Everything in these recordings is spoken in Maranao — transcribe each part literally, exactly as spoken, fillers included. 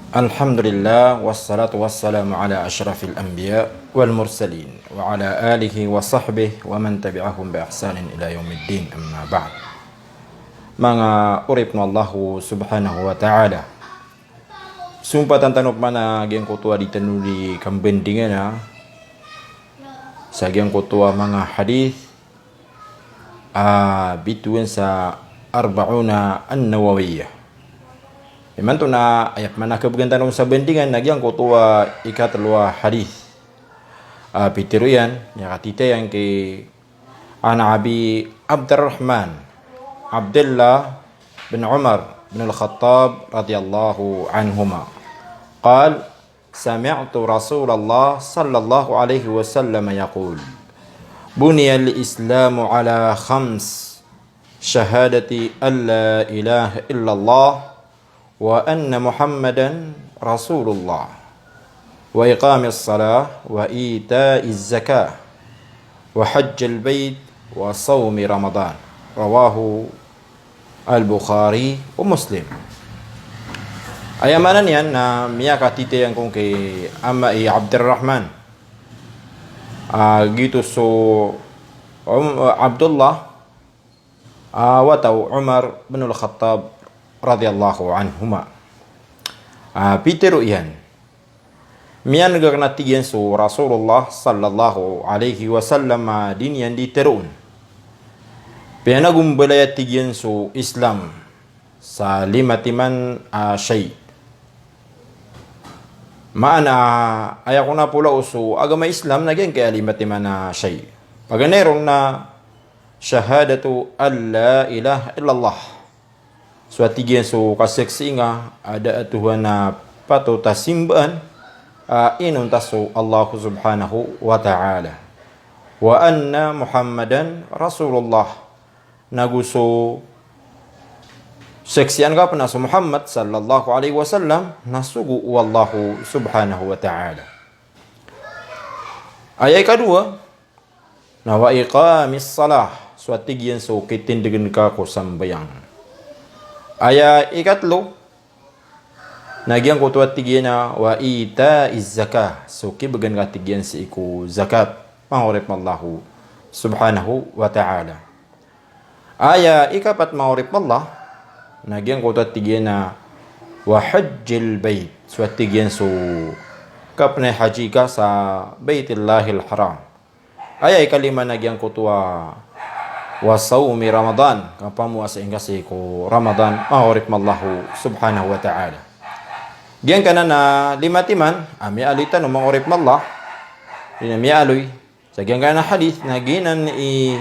Alhamdulillah, wassalatu wassalamu ala ashrafil anbiya wal mursalin, wa ala alihi wa sahbihi wa man tabi'ahum bi ihsanin ila yaumiddin, amma ba'd. Manga oripn o Allah subhanahu wa ta'ala. Sumpatan tano pman a giyangkoto a di tano di kambandingan a sa giyangkoto a manga hadith a bitowan sa Arba'una An-Nawawiyah. Imanto na aya pman a kabgan tano sa bandingan na giyangkoto a ikatlo a hadith. A pitero iyan, miyakatitayan ki an Abi Abdurrahman Abdullah bin Umar bin Al-Khattab radiyallahu anhuma. Qal, sami'tu Rasulullah sallallahu alaihi wasallam yaqul, buniyal Islamu ala khams, shahadati an la ilaha illallah wa anna Muhammadan Rasulullah, wa iqamis salah, wa ita'iz zakah, wa hajjil bait, wa sawmi Ramadan. Rawahu Al-Bukhari wa Muslim. Aya maana niyan na miyakatitayan ko ki ama i Abdurrahman, a, giyoto so, um, Abdullah, a, wata o Umar bin Al-Khattab radiyallahu anhuma. A, pitero iyan. Miyan'g akn a tig iyan so Rasulullah sallallahu alaihi wasallam a di niyan di teroon. Piyanagombalay a tig iyan so Islam sa lima timan a shay. Maana, aya kon a polo o so agama Islam na giyangkaya lima timan a shay. Paganay ron na shahadatu an la ilaha illallah. So a tig iyan so kasaksii nga a da a Tuhan a patot a simbaan a inonta so Allah subhanahu wa ta'ala. Wa anna Muhammadan Rasulullah. Nago so saksian ka pn a so Muhammad sallallahu alaihi wasallam na sogo o Allah subhanahu wa ta'ala. Aya ikadowa, na wa iqamis salah, so a tig iyan so kitindgn ka ko sambayang. Aya ikatlo, na giyangkoto a tig iyan a wa ita'iz zakah, so kibgan ka tig iyan sii ko zakat, manga oripn o Allah subhanahu wa ta'ala. Aya ikapat, manga oripn o Allah, na giyangkoto a tig iyan a wa hajjil bait, so a tig iyan so kapnay haji ka sa Baitullahil Haram. Aya ikalima na giyangkoto a wa sawmi Ramadan, kapamoasa ingka sii ko Ramadan, manga oripn o Allah subhanahu wa ta'ala. Giyangkanan a lima timan a miyaaloy tano, manga oripn o Allah, di na miyaaloy sa giyangkanan a hadith na giyanan i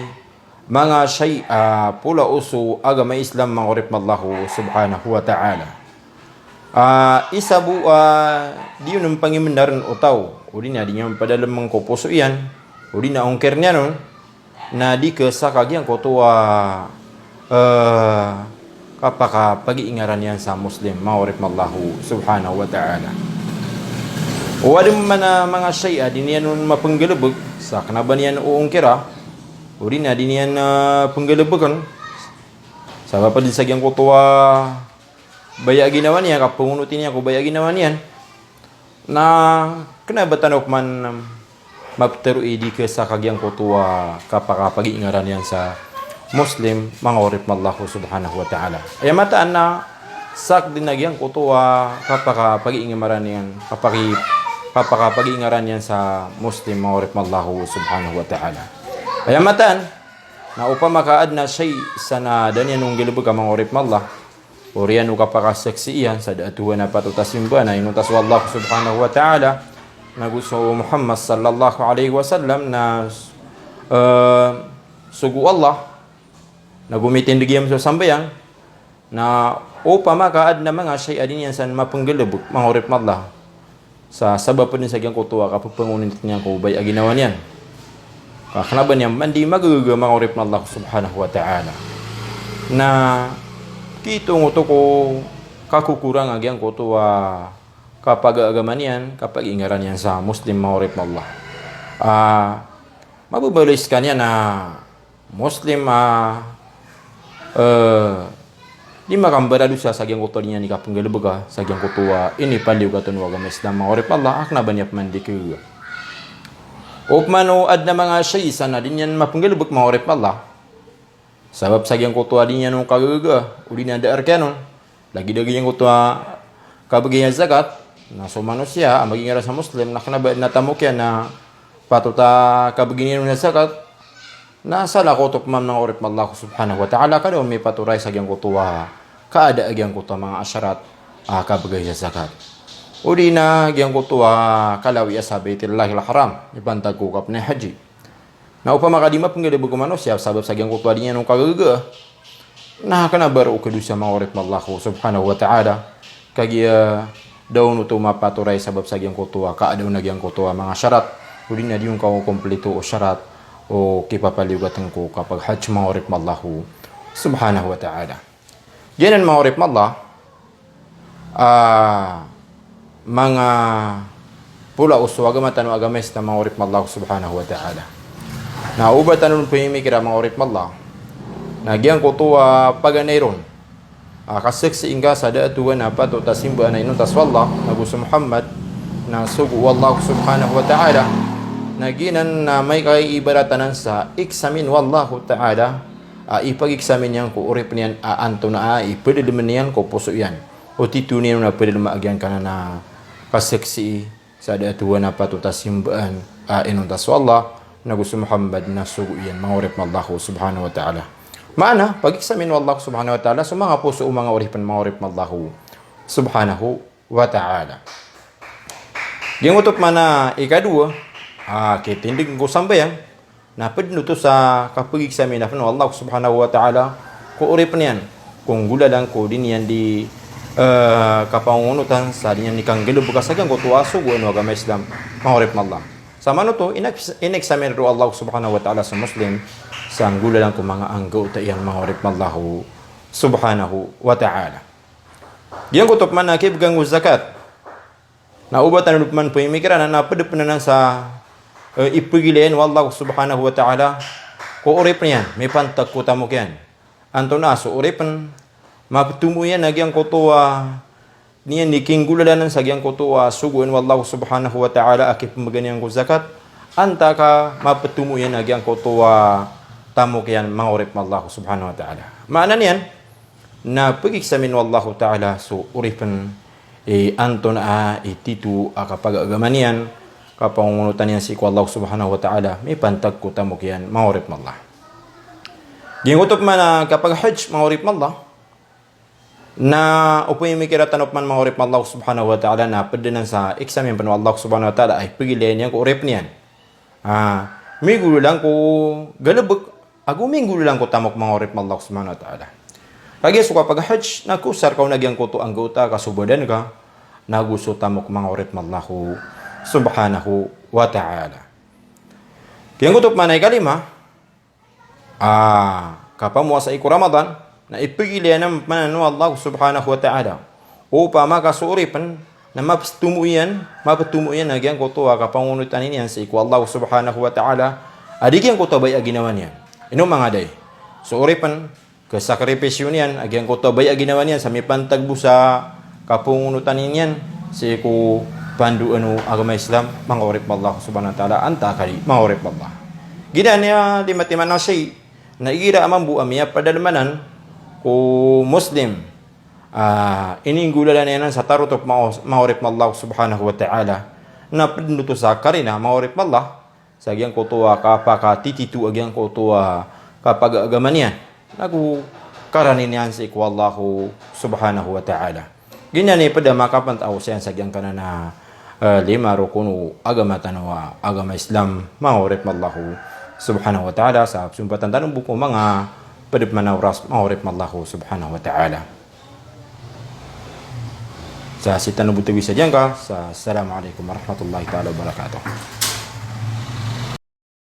manga shay a polo o so agama Islam, manga oripn o Allah subhanahu wa ta'ala. A, isa bo a di on pangimndarn o taw, odi na di niyan padalmn ko poso iyan, odi na ongkir niyan on, na di kesa ka giyangkoto a, eh, kapakapagiingaran iyan sa Muslim, manga oripn o Allah subhanahu wa ta'ala. O adn man a manga shay a di niyan on mapnggalbk sa kna ba niyan oongkira, odi na di niyan, eh, pnggalbkn, sabap dn sa giyangkoto a baya a ginawa niyan, kapangonoti niyan ko baya a ginawa niyan. Na kna ba tano pman maptero i di kesa ka giyangkoto a kapakapagiingaran iyan sa Muslim, manga oripn o Allah subhanahu wa ta'ala. Aya mataan na sak dn a giyangkoto a kapakapagiingaran iyan, kapaki-, kapakapagiingaran iyan sa Muslim, manga oripn o Allah subhanahu wa ta'ala. Aya mataan na opama ka adn a shay san a da niyan on nggalbka, manga oripn o Allah, oriyan o kapakasaksii iyan sa da a Tuhan a patot a simbaan a inonta so Allah subhanahu wa ta'ala, nago so Muhammad sallallahu alaihi wasallam na, eh, sogo o Allah, nago mitindg iyan so sambayang, na opama ka adn a manga shay a di niyan san mapnggalbk, manga oripn o Allah, sa sabap dn sa giyangkoto a kapphangonoti niyan ko baya a ginawa niyan, ka kna ba niyan man di magagaga, manga oripn o Allah subhanahu wa ta'ala. Na kitongoto ko kakokorang a giyangkoto a kapagagama niyan, kapagiingaran iyan sa Muslim, manga oripn o Allah. A, mababaloy skaniyan a Muslim a, eh, di makambaradosa sa giyangkoto a di niyan i kapenggalebeka sa giyangkoto a inipaliyogat on o agama Islam, manga oripen o Allah, a kena ba niyan peman di kagaga. Opama o aden a manga shay san a di niyan mapenggalebek, manga oripen o Allah, sabap sa giyangkoto a di niyan on kagaga, o di niyan da a rekan on. Lagid a giyangkoto a kabegay a zakat, na so manosiya a magingara sa Muslim, na kena ba aden a tamok iyan na patot a kabegay niyan on a zakat, na salakaw oto peman, manga oripen o Allah subhanahu wa ta'ala, ka da on mipatoray sa giyangkoto a kaada a giyangkoto a manga asharat a kabegay sa zakat. O di na giyangkoto a kalawiya sa Baitillahil Haram, mipantag ko kapnay haji. Na opama ka di mapenggalebek o manosiya sabap sa giyangkoto a di niyan on kagaga, na kena ba roo kadosa, manga oripen o Allah subhanahu wa ta'ala. Kagiya da on oto mapatoray sabap sa giyangkoto a kaada on a giyangkoto a manga sharat, o di na di on kakokomplito o sharat o kipapaliyogaten ko kapag-hajj, manga oripen o Allah subhanahu wa ta'ala. Giyanan, manga oripen o Allah, a manga pola o so agama tano a agama Islam, manga oripen o Allah subhanahu wa ta'ala. Na o ba tano den pemimikira, manga oripen o Allah, na giyangkoto a paganay ron a kasaksii ngka sa da a Tuhan a patot a simbaan a inonta so Allah, nago so Muhammad na sogo o Allah subhanahu wa ta'ala, na giyanan na maikaibarat anan sa examine o Allah ta'ala, a ipag-examine iyan ko oripen iyan a antonaa i pedelemen iyan ko poso iyan. O tito niyan on a pedelema a giyangkanan a kasaksii sa da a Tuhan a patot a simbaan a inonta so Allah, nago so Muhammad na sogo iyan, manga oripen o Allah subhanahu wa ta'ala. Maana, pag-examine o Allah subhanahu wa ta'ala so manga poso o manga oripen, manga oripen o Allah subhanahu wa ta'ala. Giyangkoto pman a ikadowa a kitindeg ko sambayang, na ped oto sa kapag-examine pen o Allah subhanahu wa ta'ala ko oripen iyan, ko nggolalan ko di niyan di, eh, kapangongonotan sa di niyan di kanggalebeka sa giyangkoto a sogoan o agama Islam, manga oripen o Allah. Samanoto, inex-, inexamine o Allah subhanahu wa ta'ala so Muslim sa nggolalan ko manga anggawta iyan, manga oripen o Allah subhanahu wa ta'ala. Giyangkoto pman a kibegan ko zakat. Na o ba tano den pman pemimikira anan na ped pen anan sa, eh, ipegilay o Allah subhanahu wa ta'ala ko oripen iyan, mipantag ko tamok iyan. Antonaa so oripen, mapetomo iyan a giyangkoto a niyan di kinggolalan sa giyangkoto a sogoan o Allah subhanahu wa ta'ala a kipembegan iyan ko zakat, antaa ka mapetomo iyan a giyangkoto a tamok iyan, manga oripen o Allah subhanahu wa ta'ala. Maana niyan, na pag-examine o Allah ta'ala so oripen, eh, antonaa i tito a kapagagama niyan, kapangongonotan iyan sii ko Allah subhanahu wa ta'ala, mipantag ko tamok iyan, manga oripen o Allah. Giyangkoto pman a kapag-hajj, manga oripen o Allah, na o pemimikira tano pman, manga oripen o Allah subhanahu wa ta'ala, na ped anan sa examine pen o Allah subhanahu wa ta'ala a ipegilay niyan ko oripen iyan. Ah, minggolalan ko galebek ago minggolalan ko tamok, manga oripen o Allah subhanahu wa ta'ala. Kagiya so kapag-hajj na kaosar ka on a giyangkoto a anggawta ka so badan ka, nago so tamok, manga oripen o Allah subhanahu wa ta'ala. Giyangkoto pman a ikalima, ah, kapamowasa sii ko Ramadan, na ipegilay anan pman o Allah subhanahu wa ta'ala. Opama ka so oripen na mapetomo iyan, mapetomo iyan a giyangkoto a kapangongonotan iyan sii ko Allah subhanahu wa ta'ala a di giyangkoto a baya a ginawa niyan. Ino, manga dayi? So oripen, kasakripisyo niyan a giyangkoto a baya a ginawa niyan sa mipantag bo sa kapangongonotan iyan sii ko pandoan o agama Islam, manga oripen o Allah subhanahu wa ta'ala, antaa ka di, manga oripen o Allah. Giyanan i lima timan a shay na igira a mambo a miyapadalem anan ko Muslim a ininggolalan iyan anan sa tarotop, manga, manga oripen o Allah subhanahu wa ta'ala, na ped oto sa karina, manga oripen o Allah, sa giyangkoto a kapakatitito a giyangkoto a kapagagama niyan, nago karani niyan sii ko Allah subhanahu wa ta'ala. Giyanan i ped a makapantag iyan sa giyangkanan a, eh, lima rokon o agama tano a agama Islam, manga oripen o Allah subhanahu wa ta'ala, sa pesompatan tano bo ko manga ped pman a oras, manga oripen o Allah subhanahu wa ta'ala. Sa sii tano bo tawisa giyangka, sa assalamu alaikum warahmatullahi ta'ala wabarakatuh.